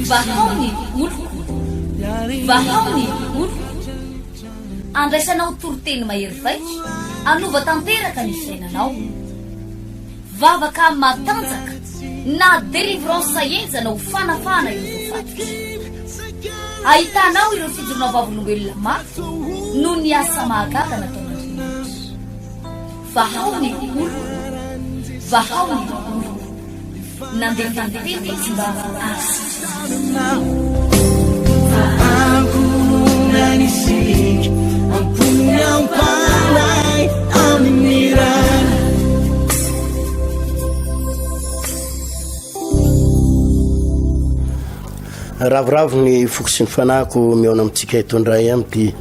Vahao ny oloko, vahao ny oloko. Andraisanao toriteny mahery vaika, hanova tanteraka ny fiainanao. Vavaka matanjaka na délivrance henjana ho fanafahana ireo voafatotra. Ahitanao ireo fijoroana vavolombelona mafy noho ny asa mahagaga nataon'Andriamanitra. Vahao ny oloko, vahao ny oloko. Nandefa ny teny izy mba hahasitrana. Ravoravo ny foko sy ny fanahiko mihaona amintsika eto indray amin'ity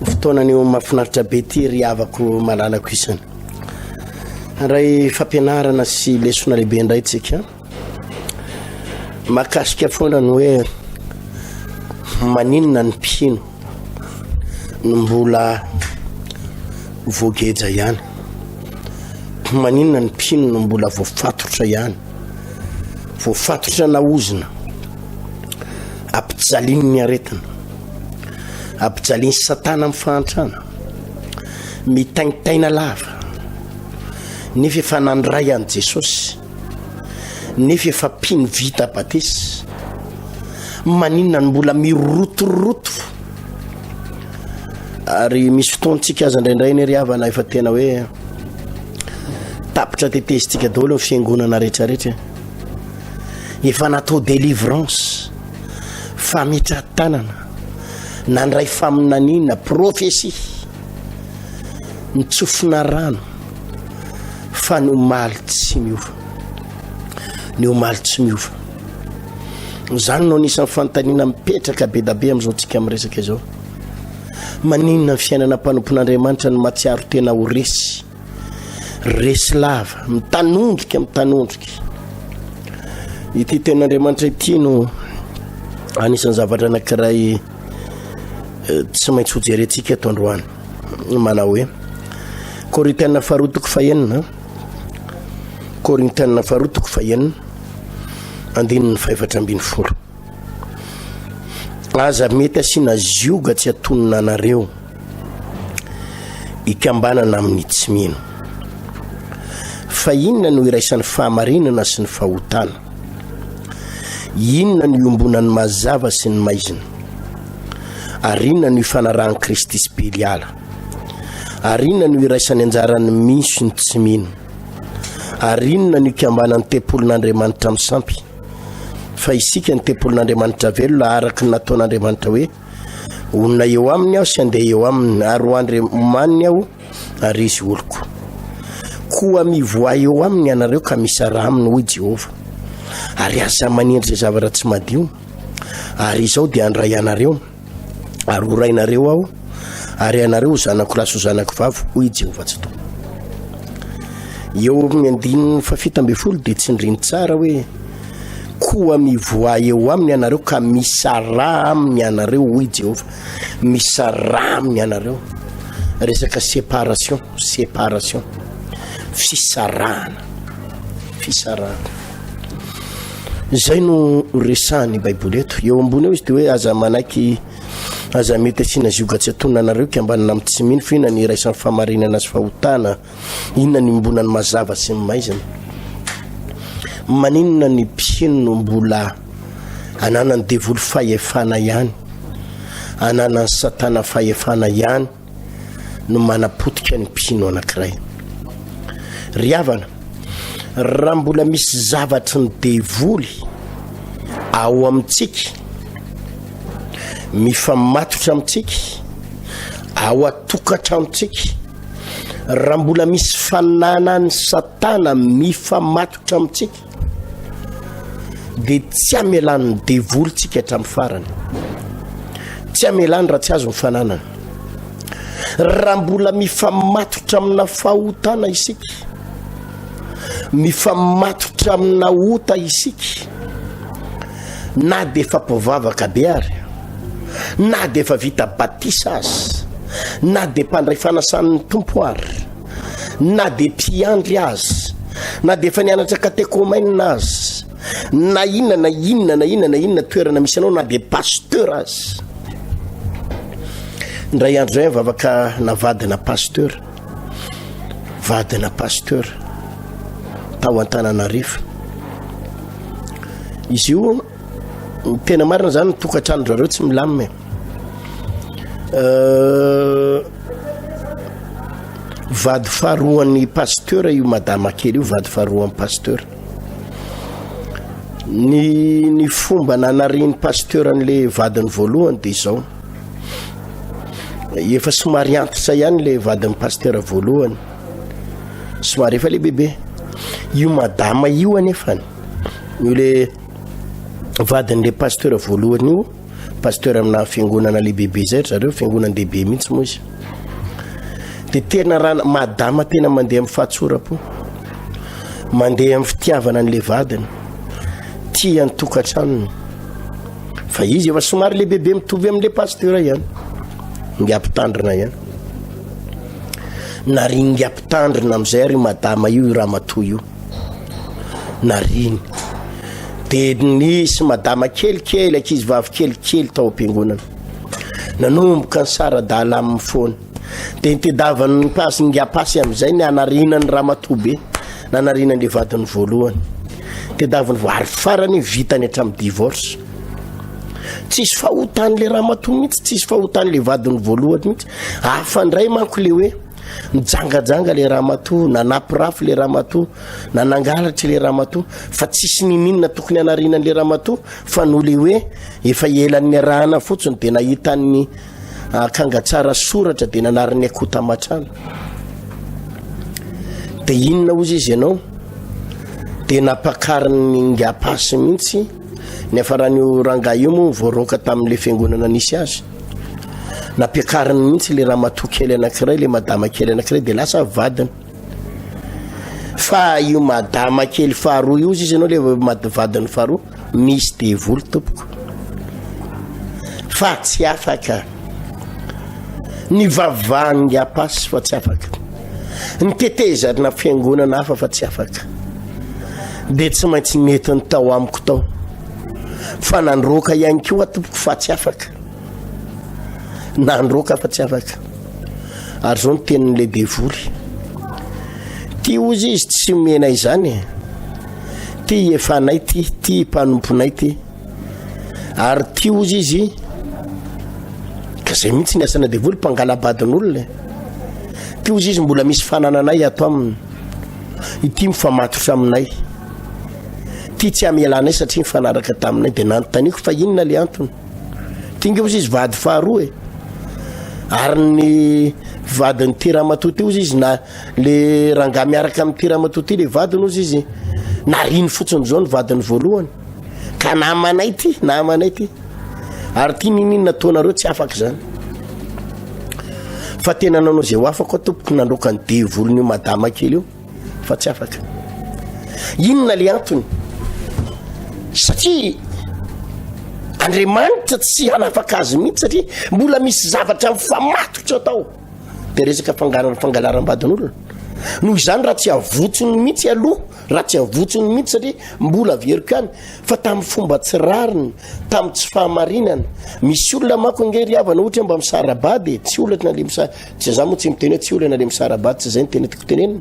fotoana anio mahafinaritra be ity ry havako malalako isany. Handray fampianarana sy lesona lehibe indray tsika. Mahakasika foana ny hoe maninona ny mpino no mbola voageja ihany. Maninona ny mpino no mbola voafatotra ihany. Voafatotra naozona. Ampijalian'ny aretina. Ampijalian'ny satana amin'ny fahantrana. Mitaintaina lava. Nefa efa nandray an'i Jesosy. Nefa efa mpino vita batisa. Maninona no mbola mirotoroto? Ary misy fotoantsika aza indraindray anie ry havana efa tena hoe tapitra tetezintsika daholo ny fiangonana rehetrarehetra. Efa natao délivrance, fametrahan-tanana, nandray faminaniana, prophétie, nitsofina rano, fa ny omaly tsy miova. Ny omaly tsy miova. Izany no anisan'ny fanontaniana mipetraka be da be amin'izao tsika miresaka izao. Maninona ny fiainana mpanompon'Andriamanitra no mahatsiaro tena ho resy? Resy lava, mitanondrika, mitanondrika. Ity tenin'Andriamanitra ity no anisan'ny zavatra anankiray eh, tsy maintsy hojerentsika eto androany. Manao hoe Korintiana faharoa toko fahenina, Korintiana faharoa toko fahenina, andininy fahefatra ambin'ny folo. Aza mety asiana zioga tsy atonina anareo hikambanana amin'ny tsy mino. Fa inona no iraisan'ny fahamarinana sy ny fahotana? Inona no iombonan'ny mazava sy ny maizina? Ary inona no ifanarahan'i Kristy sy Beliala? Ary inona no iraisan'ny anjaran'ny mino sy ny tsy mino? Ary inona no ikambanan'ny tempolin'Andriamanitra amin'ny sampy? Fa isika ny tempolin'Andriamanitra velona araka ny nataon'Andriamanitra hoe, Honina eo aminy aho sy handeha eo aminy, ary ho Andriamaniny aho, ary izy oloko. Koa mivoaha eo aminy ianareo ka misaraha aminy, hoy Jehovah. Ary aza manendry izay zavatra tsy madio. Ary izao dia handray anareo, ary ho rainareo aho, ary ianareo ho zanako lahy sy ho zanako vavy, hoy i Jehovah Tsitoha. Eo amin'ny andininy fahafito ambin'ny folo dia tsindriny tsara hoe koa mivoaha eo aminy ianareo ka misaraha aminy ianareo, hoy Jehovah. Misaraha aminy ianareo. Resaka séparation, séparation. Fisarahana. Fisarahana. Izay no resahan'ny Baiboly eto. Eo ambony eo izy dia hoe aza manaiky aza mety asiana zioga tsy atonina anareo kiambanana amin'ny tsy mino fa inona ny iraisan'ny fahamarinana sy fahotana, inona ny iombonan'ny mazava sy ny maizina. Maninona ny mpino no mbola ananan'ny devoly fahefana ihany, ananan'ny satana fahefana ihany no manapotika ny mpino anankiray. Ry havana, raha mbola misy zavatry ny devoly ao amintsika, mifamatotra amintsika, ao an-tokantranontsika, raha mbola misy fananan'i Satana mifamatotra amintsika, dia tsy hamelan'ny devoly tsika hatramin'ny farany. Tsy hamelany raha tsy azo ny fananana. Raha mbola mifamatotra amina fahotana isika, mifamatotra amina ota isika, na dia efa mpivavaka be ary, na dia efa vita batisa aza, na dia mpandray fanasan'ny Tompo ary, na dia mpiandry aza. Na dia efa nianatra katekomaina aza, na inona na inona na inona na inona toerana misy anao, na dia pasteur aza. Indray andro izay vavaka navadina pasteur, vadina pasteur tao Antananarivo. Izy io, ny tena marina zany, ny tokantranon-dry zareo tsy milamina e. Euh, vady faharoan'ny pasteur io madama kely io, vady faharoan'ny pasteur. Ny ny fomba nanarian'ny pasteur an'le vadiny voalohany dia izao. Efa somary antitra ihany le vadin'ny pasteur voalohany. Somary efa lehibebe. Io madama io anefany, io le vadin'le pasteur voalohany io, pasteur amina fiangonana lehibebe zay ry zareo, fiangonan-dehibe mihitsy moa izy. Dia tena raha madama tena mandeha amin'ny fahatsoram-po, mandeha amin'ny fitiavana an'le vadiny, tia ny tokantranony. Fa izy efa somary lehibebe mitovy amin'le pasteur ihany, ingahy mpitandrina ihany. Naringa mpitandrina amin'izay ary io madama io, io ramatoa io. Nariny. Dia nisy madama kelikely, ankizy vavy kelikely tao am-piangonana. Nanomboka nisara-dala aminy foana. Dia nitediavan'ny pasy, ingahy pasy amin'izay ny hanariana ny ramatoa be, nanariana an'ilay vadiny voalohany. Tediaviny vo, ary farany vitany hatramin'ny divorce. Tsisy fahotan'ilay ramatoa mihitsy, tsisy fahotan'ilay vadiny voalohany mihitsy. Hafa indray manko le hoe nijangajanga le ramatoa, nanapirafy le ramatoa, na nangalatra le ramatoa, fa tsisy nininona tokony hanariana an'le ramatoa, fa noho le hoe efa ela niarahana fotsiny de nahita ny akanga tsara soratra de nanary ny akoho taman-trano. De inona ozy izy ianao? De nampakarin'ny ingapasy mihitsy, niafaran'io rangahy io moa voaroaka tamin'le fiangonana nisy azy. Nampiakariny mihitsy le ramatoa kely anankiray, le madama kely anankiray, de lasa vadiny. Fa io madama kely faharoa io izy ianao le vadiny faharoa, misy devoly tompoko. Fa tsy afaka. Ny vavahan'ny apasy fa tsy afaka. Ny tetezana fiangonana hafa fa tsy afaka. Dia tsy maintsy nentiny tao amiko tao. Fa nandroaka ihany koa tompoko fa tsy afaka. Nandroaka fa tsy afaka. Ary zao ny tenin'le devoly. Ty ozy izy tsy omena izany e. Ty efanay ty, ty mpanomponay ty. Ary ty ozy izy, ka zay mihitsy ny asana devoly, mpangala-badin'olona e. Ty ozy izy mbola misy fanananay ato aminy. Ity mifamatotra aminay. Ty tsy amelanay satria nifanaraka taminay. Dia nanontaniako fa inona le antony? Ty nge ozy izy vady faharoa e. Ary ny vadin'ity ramatoa ty ozy izy na le rangahy miaraka amin'ity ramatoa ty le vadiny ozy izy nariny fotsiny zao ny vadiny voalohany. Ka namanay ty, namanay ty. Ary ty niniana ataonareo tsy afaka izany. Fa tena nanao izay ho afako aho tompoko nandroaka ny devolin'io madama kely io fa tsy afaka. Inona le antony? Satria Andriamanitra tsy hanafaka azy mihitsy satria mbola misy zavatra mifamatotra tao. De resaka fangarana fangalaram-badin'olona. Noho izany raha tsy avotsony mihitsy aloha, raha tsy avotsony mihitsy satria mbola averiko ihany fa tamin'ny fomba tsy rariny, tamin'ny tsy fahamarinana. Misy olona manko ange ry havana ohatra hoe mba misara-bady e, tsy olana le misa, tsy za moa tsy miteny hoe tsy olana le misara-bady, tsy zay ny tena tiako tenenina.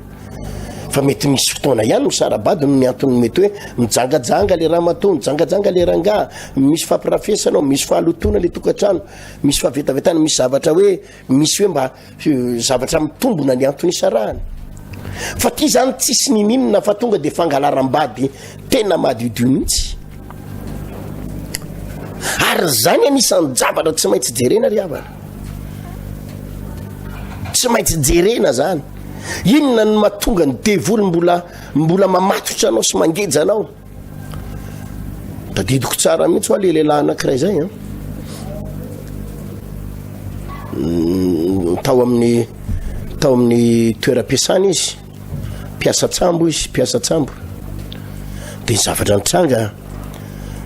Fa mety misy fotoana ihany misara-bady noho ny antony mety hoe mijangajanga le ramatoa, mijangajanga le rangahy, misy fampirafesana ao, misy fahalotoana le tokantrano, misy fahavetavetana, misy zavatra hoe misy hoe mba zavatra mitombona ny antony isarahana. Fa ty zany tsisy nininona fa tonga de fangalaram-bady tena madiodio mihitsy. Ary zany anisan'ny javatra tsy maintsy jerena ry havana. Tsy maintsy jerena zany. Inona no mahatonga ny devoly mbola mbola mamatotra anao sy mangeja anao? Tadidiko tsara mihitsy hoa le lehilahy anankiray zay an. Mm, tao amin'ny tao amin'ny toeram-piasana izy, mpiasa tsambo izy, mpiasa tsambo. Dia ny zavatra nitranga,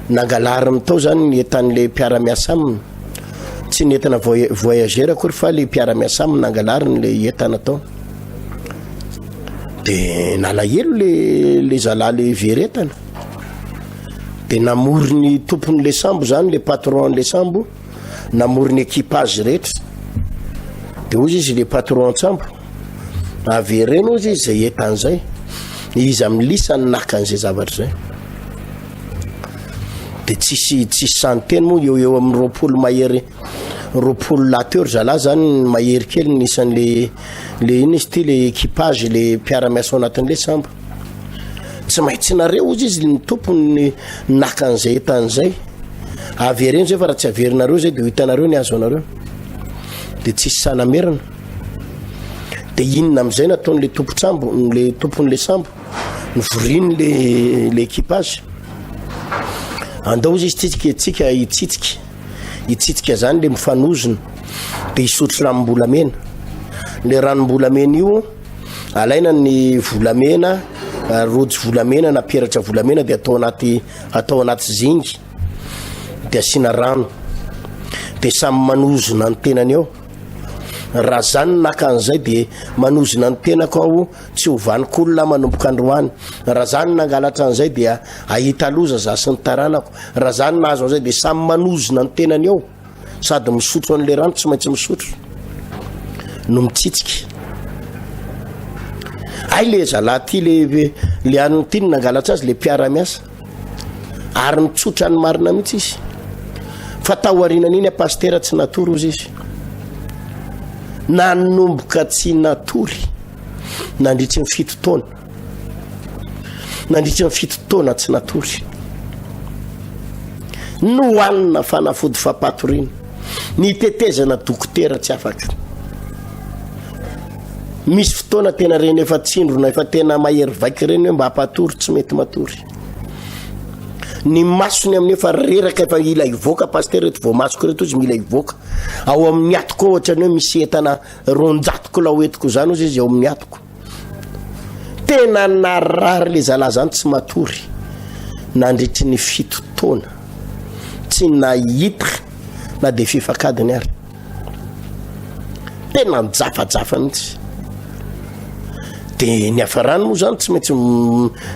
nangalariny tao zany ny entan'le mpiara-miasa aminy. Tsy ny entana voyageur akory fa le mpiara-miasa aminy nangalariny le entana tao. De nalahelo le le zalahy le very entana. De namory ny tompon'le sambo zany, le patron an'le sambo, namory ny équipage rehetra. De hozy izy le patron an-tsambo, avereno hozy izy zay entana zay. Iza amin'ny lisa no naka an'izay zavatra zay. De tsisy tsisy sahy niteny moa eo eo amin'ny 20 mahery 20 lahy teo ry zalahy zany mahery kely ny isan'le le inona izy ity le équipage le mpiara-miasa ao anatin'le sambo. Tsy maintsy nareo hozy izy ny tompony naka an'izay entana izay. Avereno zay fa raha tsy averinareo zay de ho hitanareo ny azo anareo. De tsisy sahy namerina. De inona am'izay nataon'le tompon-tsambo, le tompon'le sambo, nivoriny le le équipage. Andao hozy izy tsitsika tsika hitsitsika. Hitsitsika zany le mifanozona de hisotro ranom-bolamena. Le ranom-bolamena io alaina ny volamena, rojo volamena na peratra volamena de atao anaty atao anaty zinga de asiana rano de samy manozona ny tenany eo. Raha zany no naka an'izay de manozona ny tenako aho tsy ho vaniko olona manomboka androany. Raha zany no nangalatra an'izay dia ahita loza za sy ny taranako. Raha zany no nahazo an'izay de samy manozona ny tenany eo sady misotro an'le rano tsy maintsy misotro no mitsitsika. Hay le zalahy ty le le an'ny ty no nangalatra azy le mpiara-miasa. Ary nitsotra ny marina mihitsy izy. Fa taorianan'iny a pasitera tsy natory ozy izy. Nanomboka tsy natory nandritry ny fito taona. Nandritry ny fito taona tsy natory. Nohanina fanafody fampatoriana. Nitetezana dokotera tsy afaka. Misy fotoana tena reny efa tsindrona efa tena mahery vaika ireny hoe mba hampatory tsy mety matory. Ny masony amin'ny efa reraka efa mila hivoaka pasteur reto voamasoko reto izy mila hivoaka. Ao amin'ny atoko ao ohatran'ny hoe misy entana 200 kilao entiko izany ozy izy ao amin'ny atoko. Tena narary le zalahy zany tsy matory nandritry ny fito taona. Tsy nahita na dia fefak'adiny ary. Tena nijafajafa mihitsy. De ny hafarany moa zany tsy maintsy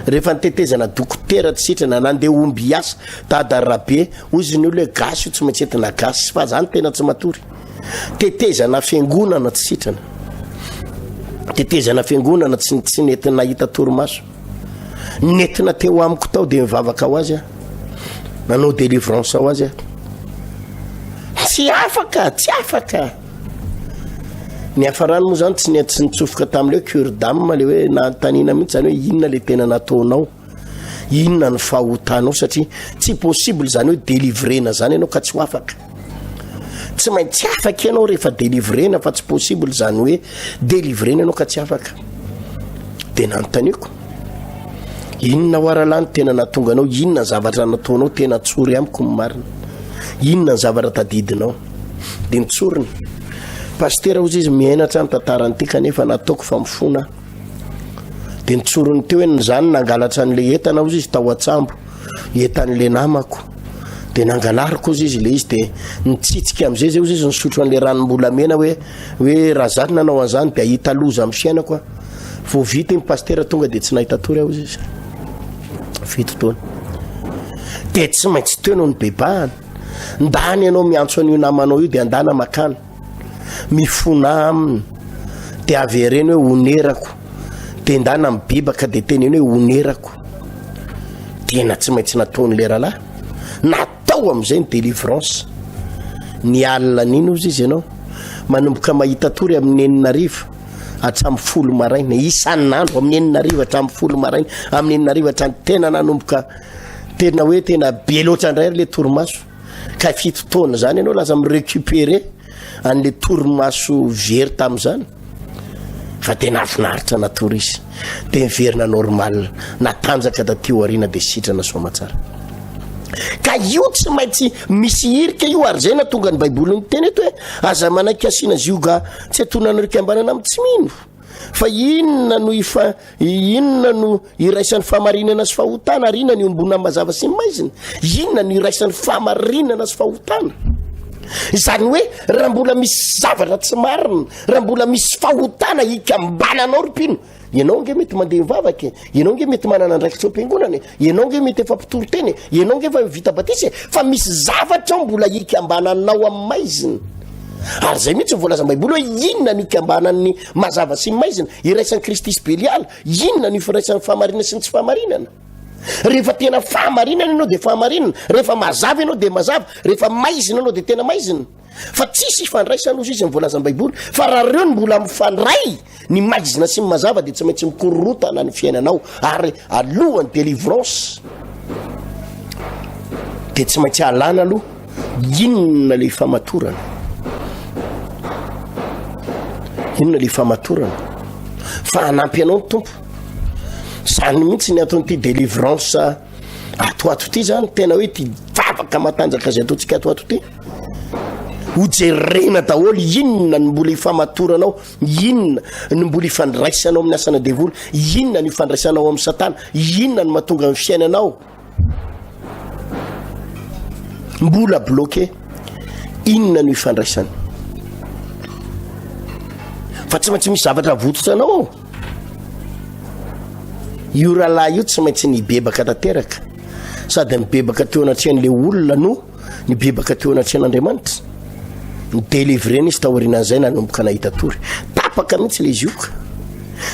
rehefa nitetezana dokotera tsy sitrana, nandeha omby hiasa, dada Rabe, hoy izy ny olona hoe gasy io tsy maintsy entina gasy, fa zany tena tsy matory. Tetezana fiangonana tsy sitrana. Tetezana fiangonana tsy tsy nety nahita torimaso. Nentina teo amiko tao dia nivavaka ho azy aho. Nanao délivrance ho azy aho. Tsy afaka, tsy afaka. Ny hafarany moa zany tsy nety tsy nitsofoka tamin'ilay hoe cure d'âme le hoe nanontaniana mihitsy zany hoe inona le tena nataonao. Inona ny fahotanao satria tsy possible zany hoe délivrena zany ianao ka tsy ho afaka. Tsy maintsy afaka ianao rehefa délivrena fa tsy possible zany hoe délivrena ianao ka tsy afaka. De nanontaniako, inona ho aralahy ny tena nahatonga anao, inona ny zavatra nataonao tena tsory amiko ny marina, inona ny zavatra tadidinao. De nitsoriny, pasitera hozy izy miaina hatrany tantaran'ity kanefa nataoko fa mifona aho. De nitsoriny teo hoe zany nangalatra an'le entana hozy izy tao an-tsambo, entan'le namako. De nangalariko hozy izy le izy de nitsitsika am'zay zay hozy izy nisotro an'le ranom-bolamena hoe hoe raha za nanao an'zany de ahita loza amin'ny fiainako aho. Vao vita iny pasitera tonga de tsy nahita tory aho hozy izy. Fito taona. De tsy maintsy teo no nibebahana. Ndany ianao miantso an'io namanao io de andana makana. Mifonà aminy de avereno hoe onerako de ndana mibebaka de teneno hoe onerako. Tena tsy maintsy nataon'le rahalahy. Natao am'izay ny délivrance. Ny alina n'iny ozy izy ianao manomboka mahita tory amin'ny enina hariva hatramin'ny folo maraina isan'andro, amin'ny enina hariva hatramin'ny folo maraina, amin'ny enina hariva hatramin'ny tena nanomboka tena hoe tena be loatra indray ry le torimaso. Ka fito taona zany ianao lasa mi-recuperer an'le torimaso very tamin'izany. Fa tena nahafinaritra natory izy. De niverina normal, natanjaka taty aoriana de sitrana soamatsara. Ka io tsy maintsy misy hirika io ary zay nahatonga ny baiboly niteny eto hoe aza manaiky asiana zioga tsy atonanareo kiambanana amin'ny tsy mino. Fa inona no ifa Inona no iraisan'ny fahamarinana sy fahotana ary inona no iombonan'ny mazava sy ny maizina? Inona no iraisan'ny fahamarinana sy fahotana? Izany hoe raha mbola misy zavatra tsy marina, raha mbola misy fahotana hikambananao ry mpino, Ianao ange mety mandeha mivavaka e, ianao ange mety manana andraikitra ao am-piangonana e, ianao ange mety efa mpitory teny e, ianao ange efa vita batisa e, fa misy zavatra ao mbola ikambananao amin'ny maizina. Ary izay mihitsy ny voalazan'ny Baiboly hoe inona no ikambanan'ny mazava sy ny maizina, iraisan'i Kristy sy Beliala, inona no ifiraisan'ny fahamarinana sy ny tsy fahamarinana. Rehefa tena fahamarinana ianao dia fahamarinana, rehefa mazava ianao dia mazava, rehefa maizina ianao dia tena maizina. Fa tsisy ifandraisany ozy izy ny voalazan'ny Baiboly, fa raha reo no mbola mifandray ny maizina sy ny mazava dia tsy maintsy mikororotana ny fiainanao, ary alohan'ny délivrance dia tsy maintsy alana aloha inona le famatorana, inona le famatorana, fa hanampy anao ny Tompo. Zany mihitsy ny anton'ity délivrance ato ato ity zany, tena hoe ty vavaka matanjaka zay ataontsika ato ato ity. Ho jerena daholo inona ny mbola ifamatoranao, inona ny mbola ifandraisanao amin'ny asana devoly, inona ny ifandraisanao amin'ny satana, inona ny mahatonga ny fiainanao mbola bloqué, inona no ifandraisany. Fa tsy maintsy misy zavatra avototra anao ao. Io rahalahy io tsy maintsy nibebaka tanteraka, sady nibebaka teo anatrehan'ilay olona no Nibebaka teo anatrehan'Andriamanitra. Ni-délivrer-na izy taorianan'izay nanomboka nahita tory. Tapaka mihitsy ilay zioka.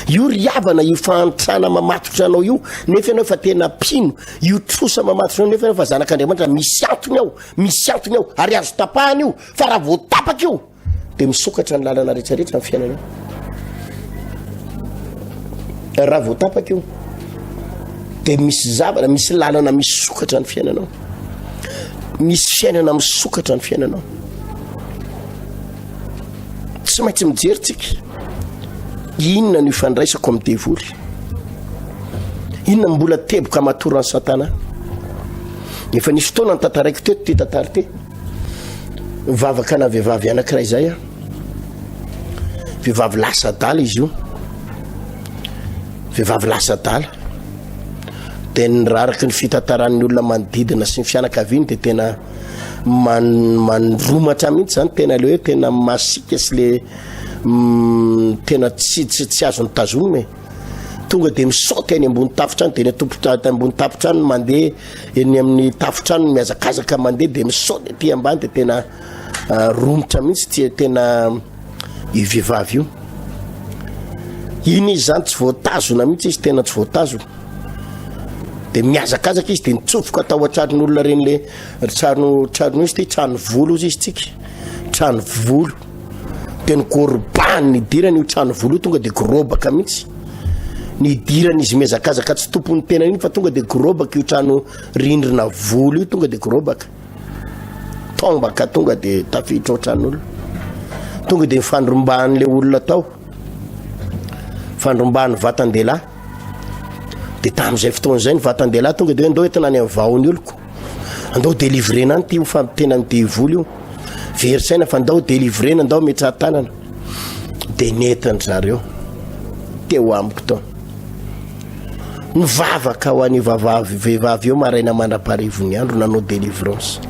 Io ry havana io fahantrana mamatotra anao io, nefa ianao efa tena mpino. Io trosa mamatotra anao nefa ianao efa zanak'Andriamanitra. Misy antony ao, misy antony ao, ary azo tapahana io. Fa raha vao tapaka io, dia misokatra ny lalana rehetrarehetra amin'ny fiainanao. Raha vao tapaka io, dia misy zavatra, misy lalana misokatra ny fiainanao. Misy fiainana misokatra ny fiainanao. Tsy maintsy mijery tsika. Inona no ifandraisako amin'ny devoly? Inona mbola teboka matoran'i Satana? Efa nisy fotoana notantaraiko teto ity tantara ity. Mivavaka ana vehivavy anankiray izay aho. Vehivavy lasa adala izy io. Vehivavy lasa adala. Dia ny raraky ny fitantaran'ny olona manodidina sy ny fianakaviany dia tena man, mandromatra mihitsy zany tena le hoe tena masiaka sy le mm, tena tsy tsy tsy azony tazomina e. Tonga dia misaoty any ambony tafotrano dia eny an-tompon- ambony tafotrano mandeha eny amin'ny tafotrano mihazakazaka mandeha dia misaoty aty ambany dia tena ah, romotra mihitsy ty tena io vehivavy io. Iny izy zany tsy voatazona mihitsy izy tena tsy voatazona. Dia mihazakazaka izy dia nitsofoka tao an-tranon'olona reny le trano trano izy ty trano volo izy izy tsika trano volo. Dia nigorobahany nidirany io trano volo io tonga dia gorobaka mihitsy. Nidirany izy mihazakazaka tsy tompon'ny tena iny fa tonga dia gorobaka io trano rindrina volo io tonga dia gorobaka. Tombaka tonga dia tafiditra ao tran'olona. Tonga dia nifandrombahan'ilay olona tao. Fandrombahan'ny vatan-dehilahy. Dia tamin'izay fotoana izay ny vatan-dehilahy tonga dia hoe ndao entina any amin'ny vahon'ny oloko. Andao delivrena any ity ho fa tena ny devoly io. Very saina fa ndao delivrena, ndao ametraha-tanana. Dia nentin-dry zareo teo amiko tao. Nivavaka ho an'io vavavy vehivavy io maraina mandra-parivon'ny andro nanao délivrance.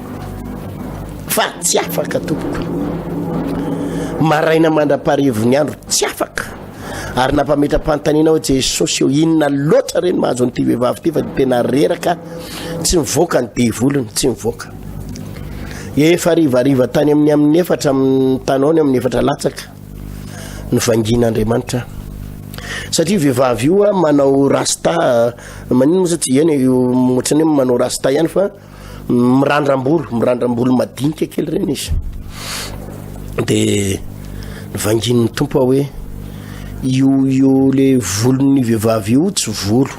Fa tsy afaka tompoko. Maraina mandra-parivon'ny andro tsy afaka. Ary nampametra-panontaniana hoe Jesosy eo inona loatra reny mahazo an'ity vehivavy ity fa dia tena reraka tsy mivoaka ny devoliny, tsy mivoaka. Efa harivariva tany amin'ny amin'ny efatra amin'ny tanao ny amin'ny efatra latsaka no vangian'Andriamanitra. Satria vehivavy io a manao rasta maninona moa sa tsy eny io ohatran'ny hoe manao rasta ihany fa Mirandram-bolo, mirandram-bolo madinika kely ireny izy. De nivangian'ny Tompo aho hoe io io le volon'ny vehivavy io tsy volo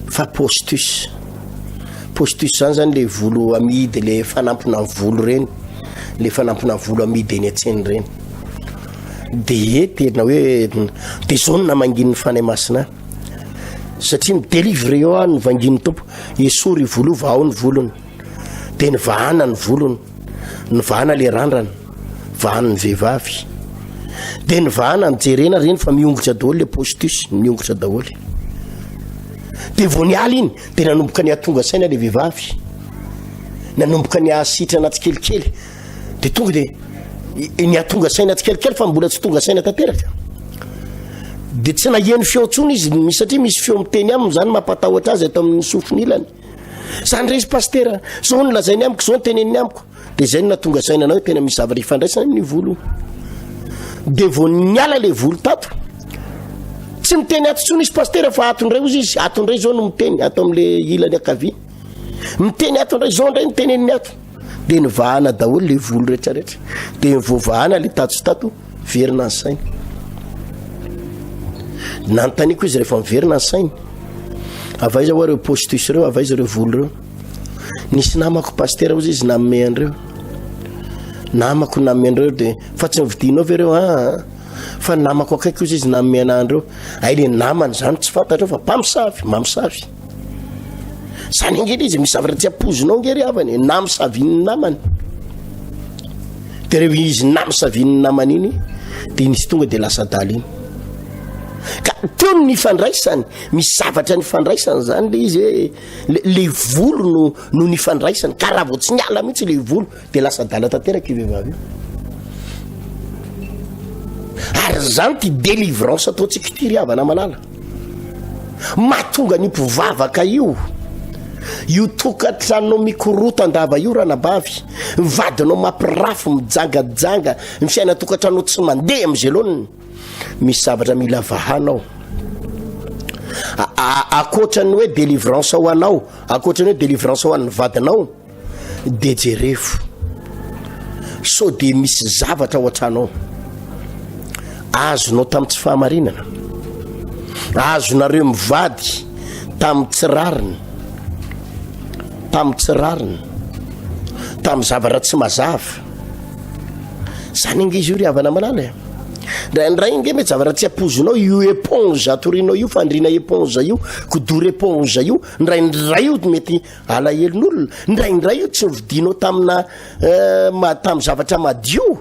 fa postus. Postus zany zany le volo amidy le fanampina volo reny, le fanampina volo amidy eny an-tsena reny. De tena hoe de zao no namangian'ny Fanahy Masina ahy. Satria mi-delivre eo aho ny vangin'ny Tompo, esory io volo io, vahao ny volony. Dia nivahana ny volony, nivahana le randrana, vahan'ny vehivavy. Dia nivahana, nijerena reny fa miongotra daholo le postus, miongotra daholo. Dia vao niala iny, dia nanomboka nihatonga saina le vehivavy. Nanomboka nihasitrana tsikelikely. Dia tonga dia nihatonga saina tsikelikely fa mbola tsy tonga saina tanteraka. De tsy naheno feo intsony izy, satria misy feo miteny aminy zany mampatahotra azy ato amin'ny sofiny ilany. Zany re izy pasitera, zao no lazainy amiko, zao no teneniny amiko. De zay no nahatonga saina anao hoe tena misy zavatra ifandraisany amin'ny volo. De vao niala le volo tato, tsy miteny ato intsony izy pasitera fa ato indray ozy izy, ato indray zao no miteny, ato amin'le ilany ankavia. Miteny ato indray, zao indray no teneniny ato. De nivahana daholo le volo rehetrarehetra. De voavahana le tato sy tato, verina ny sainy. Nanontaniako izy rehefa miverina ny sainy. Avy aiza hoa ireo postus ireo, avy aiza ireo volo ireo. Nisy namako pasitera hozy izy nanome an'ireo. Namako nanome an'ireo de fa tsy nividianao ve ireo? Ah, ah. fa ny namako akaiky hozy izy nanome anah an'ireo. Ay le namany zany tsy fantatrao fa mpamosavy, mamosavy. Zany ange le izy misy zavatra tsy ampoizinao ange ry havana e, namosavian'ny namany. De reo izy namosavian'ny namany iny de nisy tonga de lasa adala iny. Ka teo ny nifandraisany, misy zavatra nifandraisany zany le izy hoe le, le volo no no nifandraisany ka raha vao tsy niala mihitsy le volo de lasa adala tanteraka io vehivavy io. Ary zany ty délivrance ataontsika ity ry havana malala. Mahatonga an'io mpivavaka io, io tokantranonao mikorotan-dava io ranabavy, ny vadinao mampirafy, mijangajanga, ny fiainan-tokantranonao tsy mandeha amin'izay laoniny. Misy zavatra mila vahana ao. Ankoatra ny hoe délivrance ho anao, ankoatra ny hoe délivrance ho an'ny vadinao, de jerevo sao de misy zavatra ao an-trano ao azonao tamin'ny tsy fahamarinana, azonareo mivady tamin'ny tsy rariny, tamin'ny tsy rariny, tamin'ny zavatra tsy mazava. Zany ange izy io ry havana malala e. Indraindray ange mety zavatra tsy ampoizinao io éponge atorianao io, fandriana éponge io, kidoro éponge io, indraindray io mety Alahelon'olona, indraindray io tsy novidianao tamina tamin'ny zavatra madio,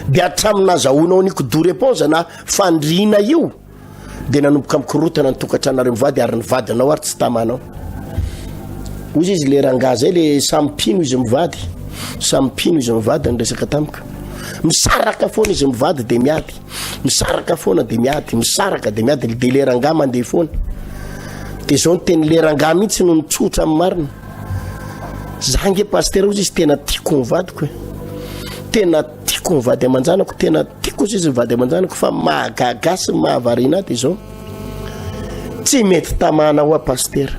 dia hatramin'ny nazahoanao an'io kidoro éponge na fandriana io, dia nanomboka mikorotana ny tokantranonareo mivady ary ny vadinao ary tsy tamanao. Hoy izy le rangahy zay le samy mpino izy mivady, samy mpino izy mivady niresaka tamiko. Misaraka foana izy mivady dia miady. Misaraka foana de miady, misaraka de miady, de le rangahy mandeha foana. De zao ny teny le rangahy mihitsy no mitsotra amin'ny marina. Za nge pasitera ozy izy tena tiako ny vadiko e. Tena tiako ny vady aman-janako, tena tiako ozy izy ny vady aman-janako fa mahagaga sy mahavariana ahy de zao. Tsy mety tamana hoa pasitera.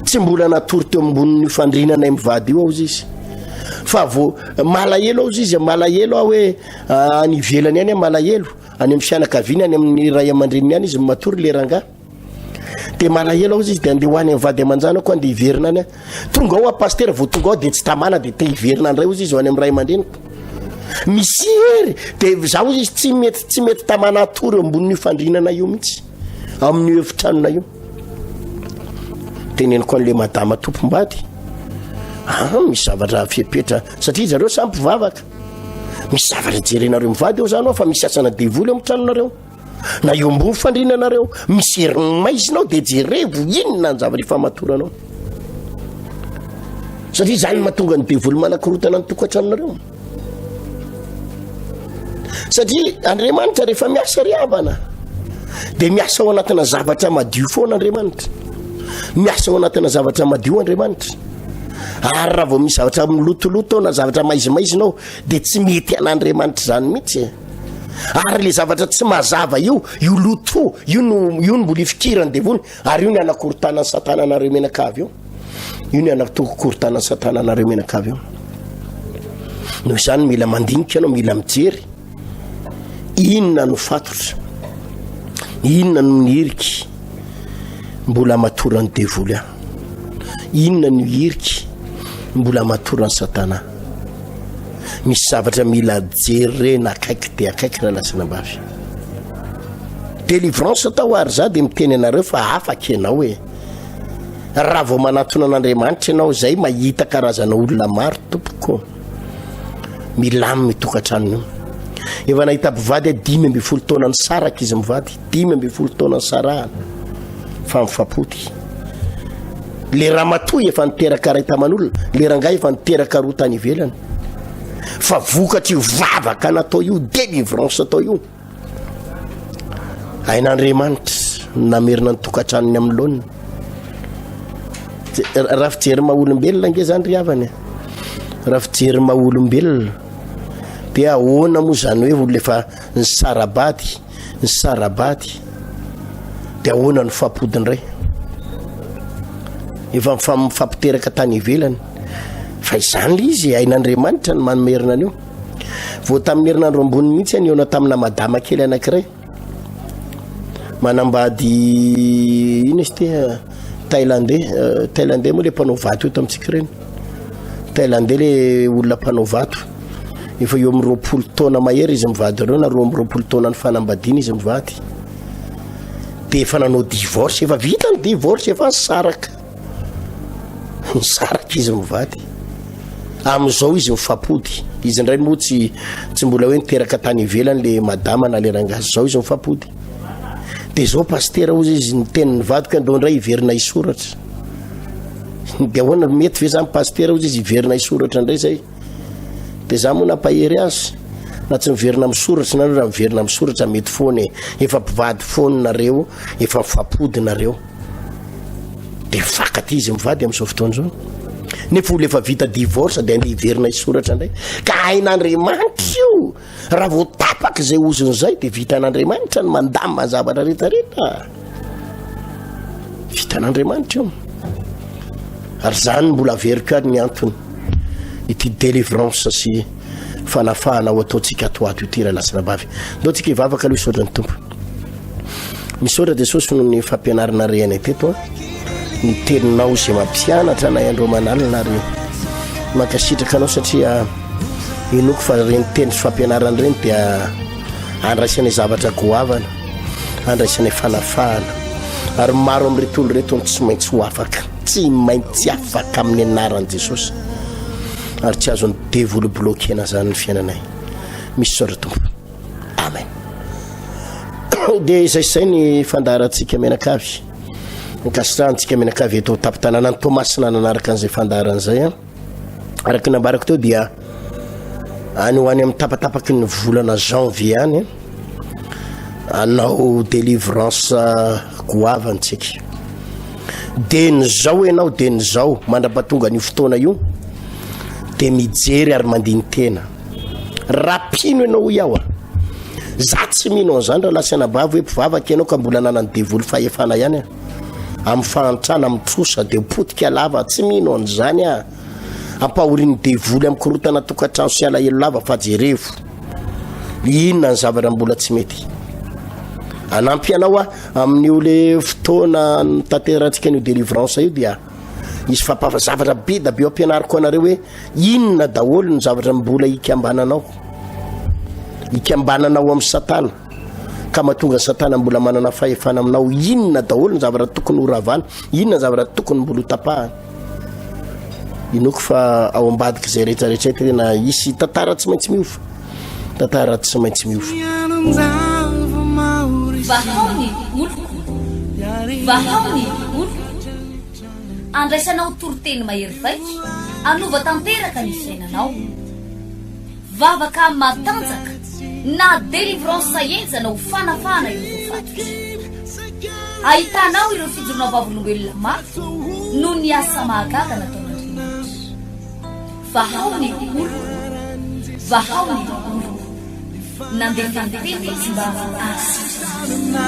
Tsy mbola natory teo ambonin'io fandrinanay mivady io aho ozy izy. Fa vao malahelo aho ozy izy, malahelo aho hoe Any ivelany any malahelo, any amin'ny fianakaviany, any amin'ny ray aman-dreniny any izy matory le rangahy. De malahelo ao izy de andeha ho any amin'ny vady aman-janako andeha hiverina any aho. Tonga ao aho pasitera vao tonga ao de tsy tamana de te hiverina indray ozy izy ho any amin'ny ray aman-dreniko. Misy hery de za ozy izy tsy mety tsy mety tamana hatory eo ambonin'io fandrinana io mihitsy. Amin'io efitranona io. Teneniko an'le madama tompom-bady. Ah, misy zavatra fepetra satria zareo samy mpivavaka. Misy zavatra jerenareo mivady eo zany ao fa misy asana devoly eo amin'ny tranonareo na eo ambony fandrinanareo misy herin'ny maizina ao de jerevo inona ny zavatra ifamatoranao satria zany mahatonga ny devoly manakorotana ny tokantranonareo satria Andriamanitra rehefa miasa ry havana de miasa ao anatina zavatra madio foana Andriamanitra miasa ao anatina zavatra madio Andriamanitra Ary raha vao misy zavatra milotoloto ao na zavatra maizimaizina ao dia tsy mety an'Andriamanitra izany mihitsy e. Ary le zavatra tsy mazava io, io loto io no io no mbola ifikiran'ny devoly ary io ny anakorontanan'ny satana anareo menakavy io. Io ny anakorontanan'ny satana anareo menakavy io. Noho izany mila mandinika ianao, mila mijery. Inona no fatotra? Inona no nihiriky mbola amatoran'ny devoly ahy? Inona no hiriky mbola amatoran'ny satana ahy? Misy zavatra mila jerena akaiky dia akaiky rahalahy sy anabavy. Délivrance atao ary za dia miteny anareo fa afaka ianao e. Raha vao manatona an'Andriamanitra ianao izay mahita karazana olona maro tompoko. Milamina io tokantrano io. Efa nahita mpivady aho 15 taona nisaraka izy mivady, 15 taona nisarahana fa mifampody. Le ramatoa efa niteraka ray taman'olona, le rangahy efa niteraka roa tany ivelany. Fa vokatr'io vavaka natao io, délivrance atao io. Hain'Andriamanitra ny namerina ny tokantranony amin'ny laoniny. Raha fijery maha olombelona ange zany ry havana e. Raha fijery maha olombelona dia ahoana moa zany hoe olona efa nisara-bady, nisara-bady dia ahoana no fampody indray? Efa mifampiteraka tany ivelany. Fa izany le izy, hain'Andriamanitra ny mamerina an'io. Vao tamin'ny herinandro ambony mihitsy aho nihaona tamina madama kely anankiray. Manambady ino izy ity eh, Thaïlandais, eh, Thaïlandais moa le mpanao vato eto amintsika ireny. Thaïlandais le olona mpanao vato. Efa eo amin'ny 20 taona mahery izy mivady ireo na 22 taona ny fanambadiana izy mivady. Dia efa nanao divorce, efa vita ny divorce, efa nisaraka. Nisaraka izy mivady. Amin'izao izy mifampody. Izy indray moa tsy tsy mbola hoe niteraka tany ivelany le madama na le rangahy. Zao izy mifampody. Dia zao pasitera hozy izy niteny ny vadiko andao indray hiverina hisoratra. Dia ahoana mety ve zany pasitera hozy izy hiverina hisoratra indray zay. Dia za moa nampahery azy na tsy miverina misoratra nareo raha miverina misoratra mety foana e. Efa mpivady foana nareo, efa mifampody nareo. Dia mifankatia izy mivady amin'izao fotoana izao. Nefa olona efa vita divorce dia andeha hiverina hisoratra indray. Ka hain'Andriamanitra io. Raha vao tapaka izay ozona izay dia vitan'Andriamanitra ny mandamina ny zavatra rehetra rehetra. Vitan'Andriamanitra io. Ary izany mbola averiko ihany ny antony ity délivrance sy fanafahana ho ataontsika ato ato ity rahalahy sy rahavavy. Ndao tsika hivavaka aloha hisaotra ny Tompo. Misaotra Jesosy noho ny fampianarana rehanay teto a. Ny teninao izay mampianatra anay andro aman'alina ary mankasitraka anao satria inoako fa ireny teny sy fampianarana ireny dia andraisanay zavatra goavana, andraisanay fanafahana. Ary maro amin'ireto olona ireto no tsy maintsy ho afaka, tsy maintsy afaka amin'ny anaran'i Jesosy. Ary tsy azon'ny devoly bloquena izany ny fiainanay. Misaotra Tompo. Amen. Dia izay izay ny fandaharantsika mianakavy. Ankasitrahantsika mianakavy eto tampon-tanànan'i Toamasina nanaraka an'izay fandaharana izay. Araka ny nambarako teo dia any ho any amin'ny tapatapaky ny volana janvier any anao délivrance goavana tsika. Dia ny zao ianao dia ny zao mandra-pahatonga an'io fotoana io dia mijery ary mandini-tena. Raha mpino ianao hoy aho a! Za tsy mino an'izany rahalahy sy anabavy hoe mpivavaka ianao ka mbola ananan'ny devoly fahefana ihany a! Amin'ny fahantrana, amin'ny trosa dia ho potika lava, tsy mino an'izany aho. Ampahorian'ny devoly amin'ny korontana tokantrano sy alahelo lava fa jerevo. Inona ny zavatra mbola tsy mety? Hanampy anao aho amin'io le fotoana nitanterahantsika an'io délivrance io dia hisy fampafa zavatra be da be ampianariko anareo hoe Inona daholo ny zavatra mbola ikambananao? Ikambananao amin'i Satana ka mahatonga Satana mbola manana fahefana aminao. Inona daholo ny zavatra tokony ho ravana? Inona ny zavatra tokony mbola ho tapahana? Inoako fa ao ambadik'izay rehetra rehetra izay tena hisy tantara tsy maintsy miova. Tantara tsy maintsy miova. Vahao ny oloko. Vahao ny oloko. Andraisanao toriteny mahery vaika hanova tanteraka ny fiainanao. Vavaka matanjaka na délivrance henjana ho fanafahana ireo voafatotra. Ahitanao ireo fijoroana vavolombelona mafy noho ny asa mahagaga nataon'Andriamanitra. Vahao ny oloko, vahao ny oloko. Nandefa ny teny izy mba hahasitrana.